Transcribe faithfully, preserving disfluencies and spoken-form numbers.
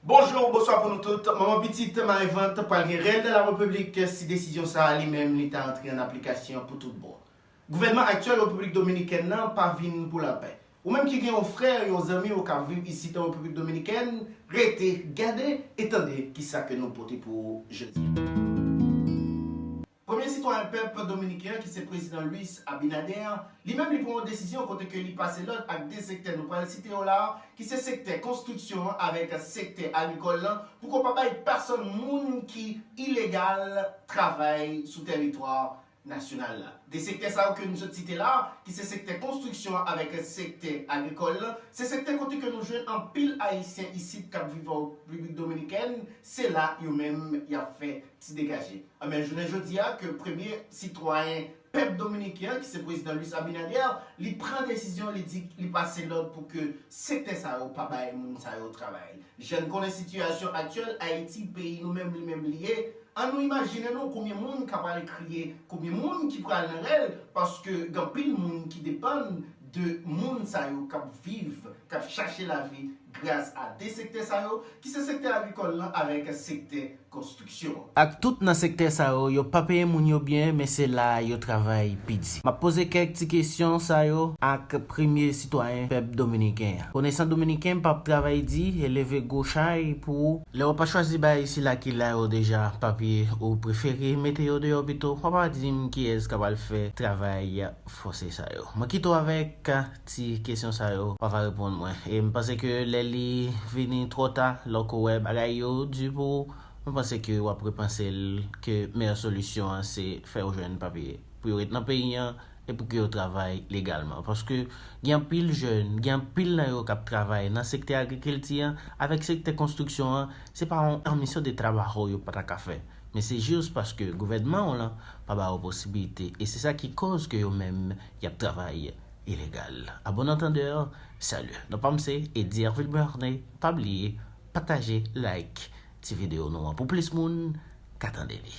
Bonjou, bonswa pou nou tout. Manman pitit, mare vant, pral gen rèl nan la repiblik si desizyon sa a li menm li ta antre an aplikasyon pou tout bon. Gouvènman aktyèl Repiblik Dominikèn nan pa vin pou lapè. Ou menm ki gen yon frè, yon zanmi ou k ap viv isit an Repiblik Dominikèn, rete, gade e tande kisa ke nou pote pou ou jodi a. Premye sitwayen pèp dominiken an, ki se prezidan Luis Abinader, li menm li pran yon desizyon kote ke li pase lòd ak de sektè nou pral site yo la, ki se sektè konstriksyon an avèk sektè agrikòl lan, pou ke yo pa bay pèsonn moun ki ilegal travay sou tèritwa nasyonal la. De sektè sa yo ke nou sot site la, ki se sektè konstriksyon an avèk sektè agrikòl lan, se sektè kote ke nou jwenn anpil Ayisyen isit k ap viv an Repiblik Dominikèn, se la yo menm y ap fè ti degaje. Anben, jounen jodi a, ke premye sitwayen pèp dominiken an, ki se prezidan Luis Abinader, li pran desizyon, li di, li pase lòd pou ke sektè sa yo pa bay moun sa yo travay. Jan n konnen sitiyasyon aktyèl Ayiti, peyi nou menm li menm li ye, ann nou imajine nou konbyen moun k ap al kriye, konbyen moun ki pral nan rèl, paske gen anpil moun ki depann de moun sa yo k ap viv, k ap chache lavi gras a de sektè sa yo, ki se sektè agrikòl lan avèk sektè konstriksyon an. Ak tout nan sektè sa yo, yo pa peye moun yo byen, men se la yo travay pi di. M ap poze kèk ti kesyon sa yo ak premye sitwayen pèp dominiken an. Konesan dominiken p ap travay di e leve gwo chay pou ou. Lè w pa chwazi bay sila ki la yo deja papye, ou prefere mete yo deyò pito, w pa di m kiyès k ap al fè travay fòse sa yo. Mwen kite w avèk ti kesyon sa yo, w ap reponn mwen. E m panse ke lè li vini twò ta, lè w wè bagay yo di pou ou, mwen panse ke w ap repanse l, ke meyè solisyon an se fè yo jwenn papye pou yo ret nan peyi an e pou ke yo travay legalman. Paske gen anpil jèn, gen anpil nan yo k ap travay nan sektè agrikilti an avèk sektè konstriksyon an, se pa yon, yon misyon de trabajo yo pa ta ka fè. Men se jis paske gouvènman w lan pa ba yo posibilite. E se sa ki koz ke yo menm y ap travay ilegal. A bon antandè, salut. Non pa m se Eddy Hervil Bernay. Pa bliye pataje, like ti videyo nou an pou plis moun ka tande li.